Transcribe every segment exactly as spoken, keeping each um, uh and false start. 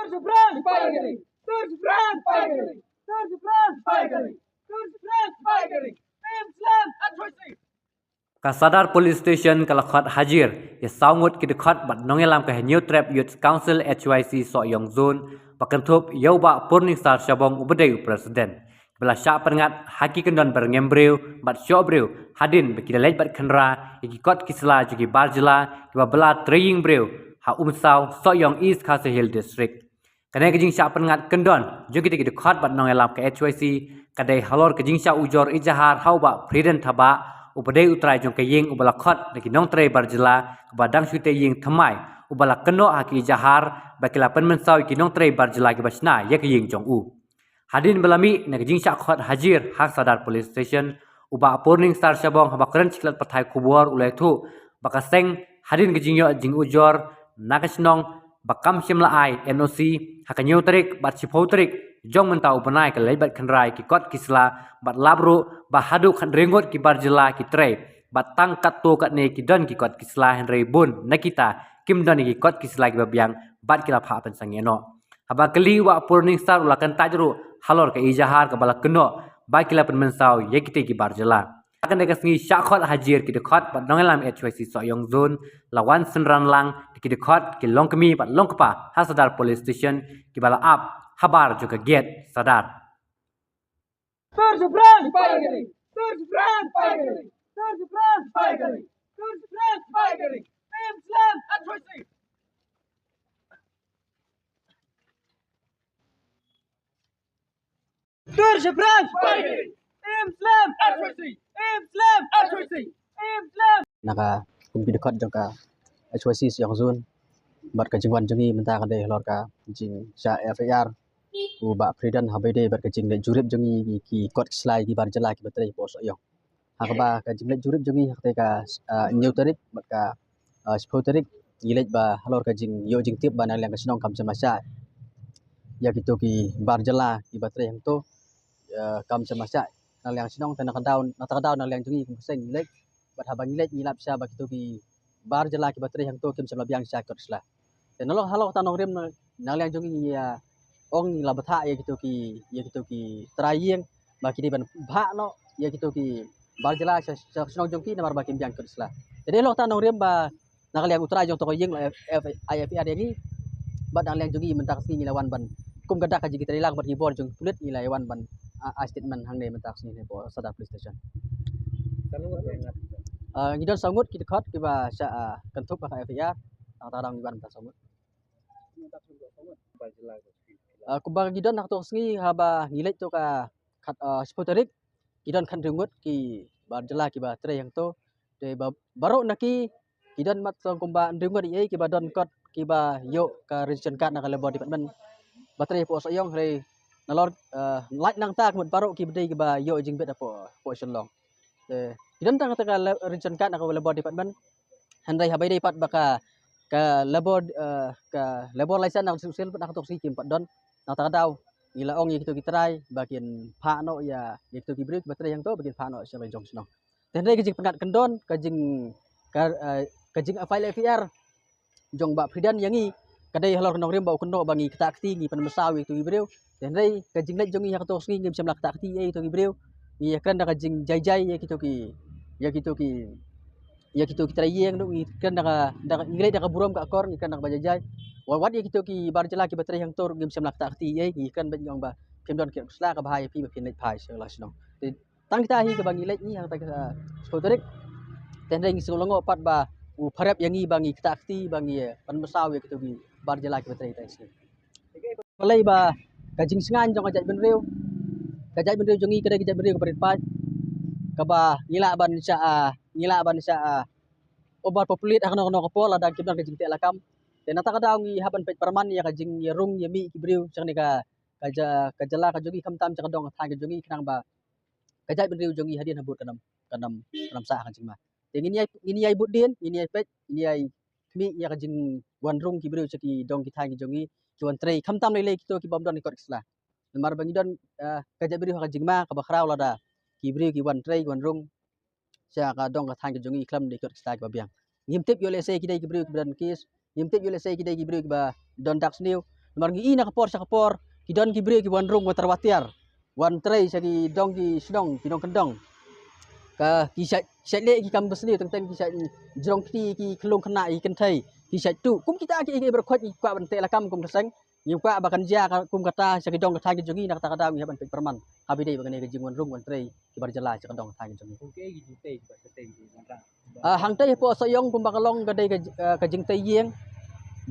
Surjabran Paigari! Surjabran Paigari! Surjabran Paigari! Surjabran Paigari! Slam H Y C! Ka Sadar Police Station ka la khot hajir ïa saw ngut ki dkhot bad nongïalam ka Hynñiewtrep Youth Council H Y C Sohiong Zone, ba kynthup ïa u Bah Purningstar Shabong uba dei u president. Ba la shah pynngat ha ki kyndon ba rngem briew bad shoh briew hadien ba ki la leit bad khynra ïa ki kot ki sla jong ki bar jylla kiba bylla trei ïing briew ha Umsaw, Sohiong, East Khasi Hills District. Kane ka jingshah pynngat kyndon jong kita ki dkhot bad nongïalam ka H Y C ka dei halor ka jingshah ujor ijahar ha u Bah Priden Thabah uba dei u trai jong ka ïing uba la khot da ki nongtrei bar jylla kaba dang shu tei ïing thymmai, uba la kynnoh ha ki ijahar ba ki la pynmynsaw ïa ki nongtrei bar jylla kiba shna ïa ka ïing jong u. Hadien ba la mih na ka jingshah khot hajir ha Sadar Police Station, u Bah Purningstar Shabong haba kren sha ki lad pathai khubor u la ïathuh ba ka seng hadien ka jingïoh jingujor na ka shnong ba kam shym la ai N O C ha ka hynñiew tarik bad shiphew tarik jong mynta u bnai, ka la leit bad khynra ïa ki kot ki sla bad lap ruh ba haduh khathynriew ngut ki bar jylla ki trei bad tang katto katne ki don ki kot ki sla, hynrei bun na kita kim don ïa ki kot ki sla kiba biang bad ki la phah pynsangeh noh. Haba kylli u Bah Purningstar u la kyntait ruh halor ka ijahar kaba la kynnoh ba ki la pynmynsaw ïa kita ki bar jylla. Ha kane ka sngi shah khot hajir ki dkhot bad nongïalam H Y C Sohiong Zone la wan synran lang da ki dkhot, ki longkmie bad longkpa ha Sadar Police Station kiba la ap habar jong ka gate Sadar. Surjabran Paigari! Surjabran Paigari! Surjabran Paigari! Surjabran Paigari! Slam H Y C! Surjabran Paigari! Slam H Y C! Slam H Y C! Slam! Na ka kum ki dkhot jong ka H Y C Sohiong Zone, bad ka jingwan jong ngi mynta ka dei halor ka jingshah F I R u Bah Priden haba ïadei bad ka jingleit jurip jong ngi ki kot ki sla ïa ki bar jylla kiba trei hapoh Sohiong. Ha kaba ka jingleit jurip jong ngi ha kata ka, ah, hynñiew tarik bad ka, ah, shiphew tarik, ngi leit ba halor ka jingïoh jingtip ba na liang ka shnong kam shym la shah ïa kito ki bar jylla kiba trei hangto, ah, kam shym la shah na liang shnong, te na ka daw, na kata ka daw na liang jong ngi kum ka seng ngi leit, bad haba ngi leit ngi lap sha ba kito ki bar jylla kiba trei hangto kim shym la biang sha kot sla. Te nalor halor kata nongrim na, na liang jong ngi ngi ïa ong, ngi la bthah ïa kito ki, ïa kito ki trai ïing ba ki dei ban phah noh ïa kito ki bar jylla sha, sha shnong jong ki namar ba kim biang kot sla. Te dei halor kata nongrim ba na ka liang u trai jong to ka ïing la F-, F-, ai F I R ïa ngi. Bad na liang jong ngi mynta ka sngi ngi la wan ban kum ka dak ka jingïatreilang bad ki bor jong ki pulit, ngi la wan ban, ah, ai statement hangne mynta ka sngi ne hapoh Sadar Police Station. Ah, ngi don saw ngut ki dkhot kiba shah, ah, kynthup ha ka F I R. Tang tang ngi wan mynta saw ngut. Ah, kumba ngi don ha kato ka sngi haba ngi leit to ka khat, ah, shiphew tarik, ngi don khathynriew ngut ki bar jylla kiba trei hangto. Te ba, baroh na ki, ki don mat tang kumba hynriew ngut ïa kiba don kot kiba ïoh ka registration card na ka Labour Department ba trei hapoh Sohiong, hynrei nalor, eh, lait nangta ka mut baroh kiba dei kiba ïoh jingbit hapoh, hapoh Shillong. Te ki don tang kata ka la-, registration card na ka Labour Department. Hynrei haba ïadei pat ba ka, ka labour, eh, ka labour license na ka District Council pat na kato ka sngi kim pat don. Na kata ka daw ngi la ong ïa kito ki trai ba kin phah noh ïa, ïa kito ki briew kiba trei hangto ba kin phah noh sha la jong shnong. Te hynrei ka jingpyngngad kyndon, ka jing, ka, eh, ka jing file F I R jong Bah Priden ïa ngi ka dei halor ka nongrim ba u kynnoh ba ngi ktah kti, ngi pynmynsaw ïa kito ki briew. Te hynrei ka jingleit jong ngi ha kato ka sngi ngim shym la ktah kti ïa kito ki briew. Ngi ïa kren da ka jingjai jai ïa kito ki, ïa kito ki, ïa kito ki trai ïing, ngi kren da ka, da ka, ngi leit da ka burom ka akor, ngi kren da kaba jai jai. Wat, wat ïa kito ki bar jylla kiba trei hangto ruh ngim shym la ktah kti ïa, ngi kren beit, ngi ong ba phim don ki kot ki sla, kaba bha ïa phi ba phin leit phai sha la shnong. Te tang kita hi kaba ngi leit ngi ha kata ka, ah, shiphew tarik. Te hynrei ngi sngew lyngngoh pat ba u pharep ïa ngi ba ngi ktah kti, ba ngi, eh, pynmynsaw ïa kito ki bar jylla kiba trei tang shnong. Balei ba ka jingsngewsih jong ka jaitbynriew, ka jaitbynriew jong ngi ka dei ka jaitbynriew kaba rit paid, kaba ngi lah ban shah, ah, ngi lah ban shah, ah, overpopulate ha kano kano ka por lada kim don ka jingteh lakam. Te na kata ka daw ngi hap ban peit pyrman ïa ka jingïarung ïa mih ki briew sha kane ka, ka ja-, ka jylla ka jong ngi, khamtam sha ka dong ka thaiñ ka jong ngi, khnang ba ka jaitbynriew jong ngi hadien habud kan ym, kan ym, kan ym sah ha ka jingma. Te ngin ïai, ngin ïai bud dien, ngin ïai peit, ngin ïai khmih ïa ka jingwan rung ki briew sha ki dong ki thaiñ ki jong ngi, ki wan trei, khamtam lei lei kito ki bym don ki kot ki sla. Namar ba ngi don, eh, ka jaitbynriew ha ka jingma kaba khraw lada ki briew ki wan trei, ki wan rung sha ka dong ka thaiñ ka jong ngi khlem da ki kot ki sla kiba biang. Ngim tip ïoh lehse ki dei ki briew kiba don case, ngim tip ïoh lehse ki dei ki briew kiba don dak sniew. Namar ngi i na ka por sha ka por ki don ki briew ki wan rung wan tyrwa tiar, wan trei sha ki dong ki shnong, ki nongkyndong. Ka ki shait, shait leh ki kam basniew, teng teng ki shait jrong kti ki khlung khynnah ki kynthei, ki shait tuh. Kum kita ki, ki briew khot ngi kwah ban teh lakam kum ka seng. Ngi kwah ba kan jia ka, kum kata sha ki dong ka thaiñ ka jong ngi, na kata ka daw ngi hap ban peit pyrman. Haba ïadei bad kane ka jingwan rung wan trei kiba jylla sha ka dong ka thaiñ ka jong ngi. Kum kiei ki jingtei kiba tei ki wanrah? Ah, hangtei hapoh Sohiong kumba ka long ka dei ka, ah, ka jingtei ïing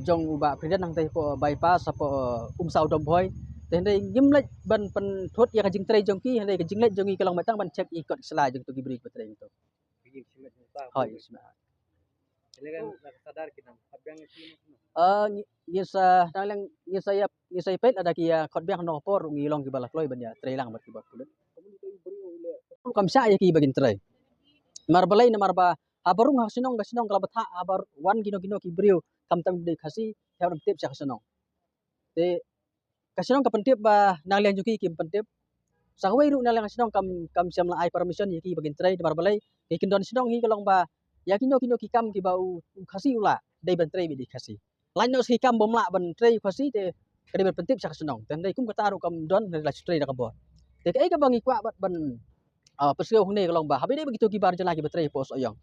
jong u Bah President hangtei hapoh bypass hapoh, ah, Umsaw Dombhoi. Te hynrei ngim leit ban pynthut ïa ka jingtrei jong ki, hynrei ka jingleit jong ngi ka long ba tang ban check ïa ki kot ki sla jong kito ki briew kiba trei hangto. Hooid, ïa ki sma. Ah, ngi, ngi sa, nang lang, ngi sa ïa, ngi sa ïa peit lada ki ïa khot biang, hangno ka por ruh ngi long kiba la kloi ban ïa trei lang bad kiba pulit. Kam shah ïa ki ba kin trei. Namar balei, namar ba haba rung ha shnong ka shnong ka la bthah, haba wan kino kino ki briew khamtam ki dei Khasi, ki hap ban tip sha ka shnong. Te ka shnong ka pyntip ba nang liang jong ki kim pyntip. Sa kawei ruh nang liang shnong kam, kam shym la ai permission ïa ki ba kin trei, namar balei, ki kyndon shnong hi ka long ba ïa kino kino ki kam kiba u, u Khasi u lah, dei ban trei bad ki Khasi. Lait noh sa ki kam bym lah ban trei u Khasi te ka dei ban pyntip sha ka shnong. Te hynrei kum kata ruh kam don, hynrei la shu trei da ka bor. Te kaei kaba ngi kwah ban, ban, ah, pynsngew hangne ka long ba haba ïadei bad kito ki bar jylla kiba trei hapoh Sohiong,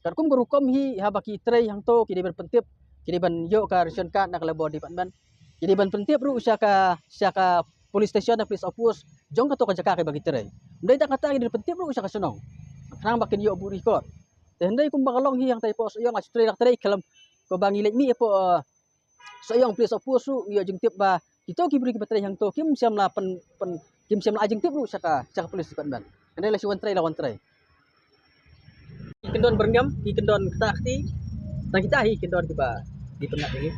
katkum ka rukom hi, haba ki trei hangto ki dei ban pyntip, ki dei ban ïoh ka ration card na ka Labour Department, ki dei ban pyntip ruh sha ka, sha ka police station, na police outpost jong kato ka jaka kaba ki trei. Ym dei tang kata, ki dei ban pyntip ruh sha ka shnong khnang ba kin ïoh buh record. Te hynrei kumba ka long hi hangtei hapoh Sohiong, la shu trei, la trei khlem, kaba ngi leit mih hapoh, ah, Sohiong police outpost ruh ngi ïoh jingtip ba kito ki briew kiba trei hangto kim shym la pyn, pyn, kim shym la ai jingtip ruh sha ka, sha ka police department. Hynrei la shu wan trei, la wan trei. Ki kyndon byrngem, ki kyndon kata kti, tang kita hi kyndon kiba, ki pynngat ïa ngi.